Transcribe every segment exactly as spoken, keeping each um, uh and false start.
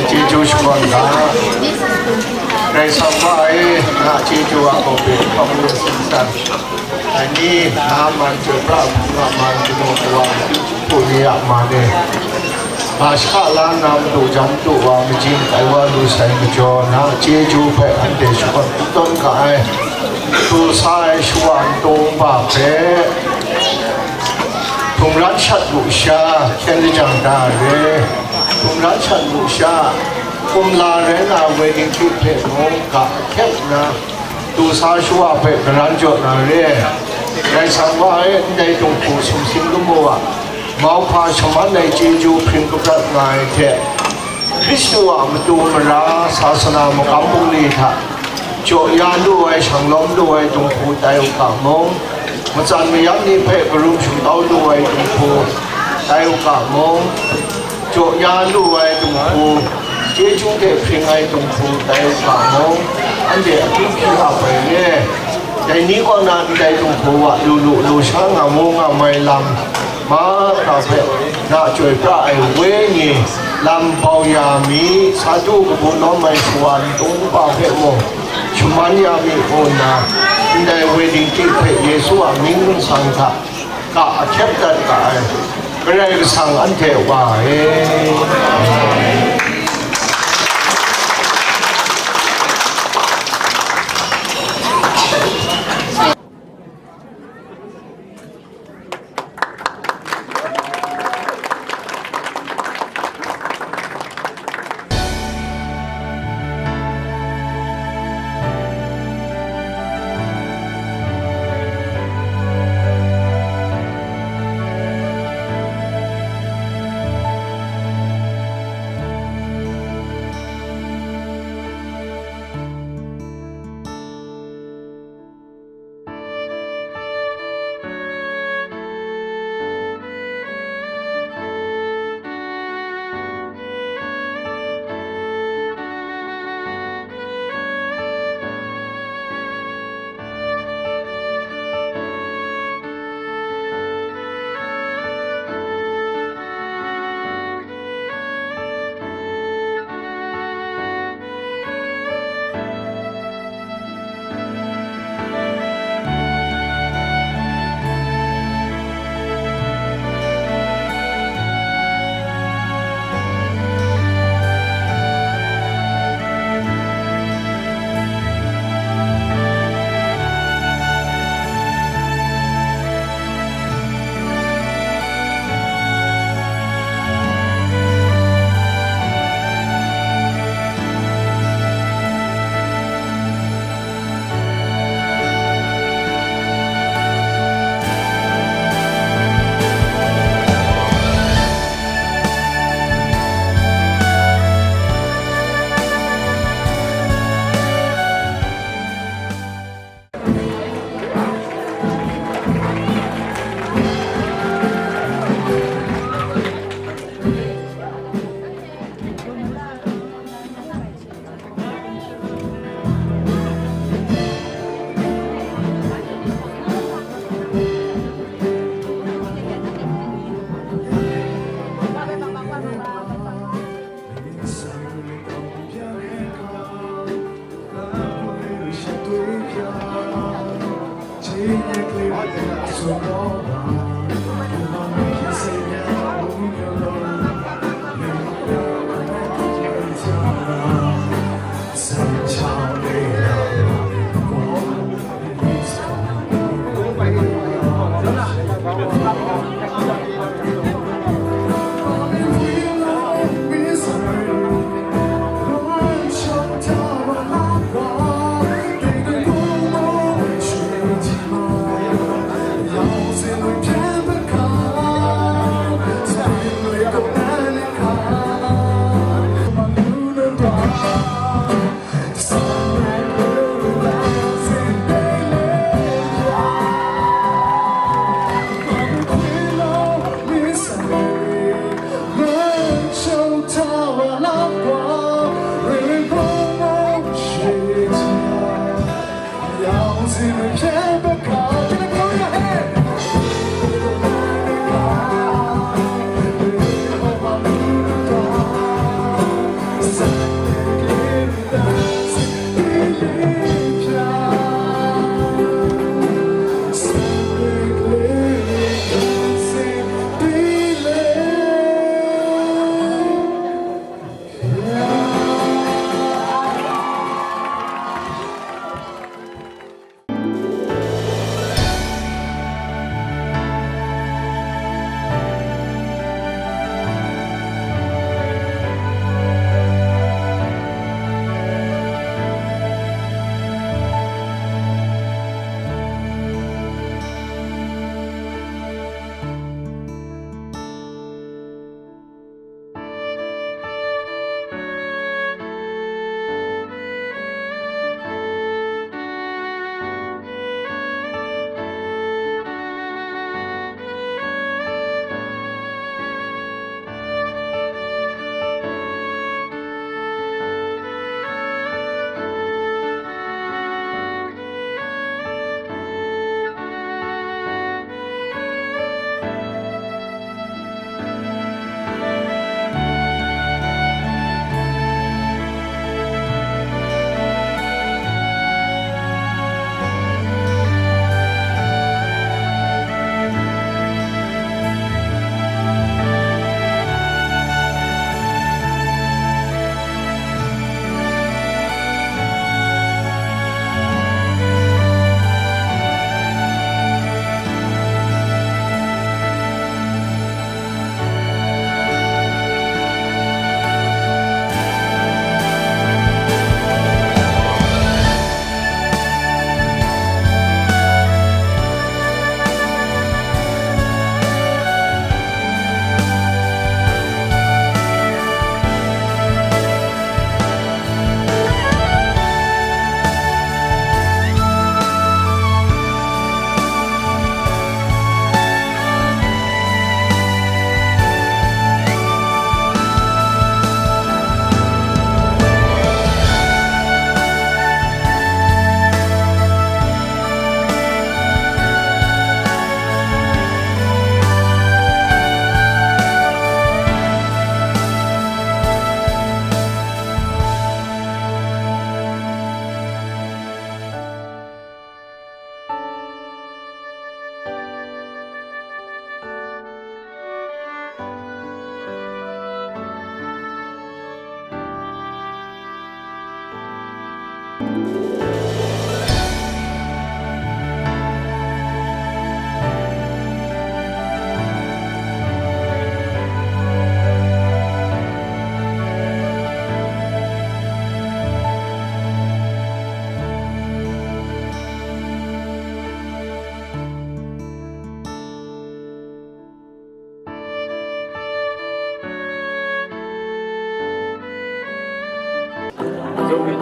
Chyeju shakawn ga, Karai Kasang Wa e, na chyeju a gaw hpe hkawm lu sin san. Dai ni, na man chyoi pra hpung a man kanu kawa, hpu ni a man e, ga shaka la nna madu jan madu wa majing tai wa lu sai majaw, na chyeju hpe anhte shakawn kungdawn ga ai. Pru sa ai shawa ntaw nba hpe hpungran shat lu sha, hkyen lajang da re. Hpungran shat lu sha, kumla rai nga ai wedding cake hpe mung ga ahkyep nna, du sa shawa hpe garan jaw na re. Karai Kasang Wa e, ndai dinghku sumsing lamu a, mauhpa shaman ai chyeju hpring kabrat nga ai hte, Hkristu a matu mara, sasana magam bungli hta jaw ya lu ai, shang lawm lu ai dinghku tai u ga mung, matsan mayam ni hpe karum shingtau lu ai dinghku tai u ga mung, jaw ya lu ai dinghku, chyeju hte hpring ai dinghku tai u ga mung, anhte akyu hpyi ap ai re. Dai ni kaw na ndai dinghku wa lu lu lu sha nga mu nga mai lam mahkra hpe na chyoi pra ai wenyi lam bau ya mi, sa du kabu lawm ai shawa ntung kaba hpe mung shaman ya mi ngu nna, ndai wedding cake hpe Yesu a mying ningsang hta ga ahkyep dat ga ai Karai Kasang anhte Wa e.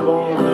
Lawng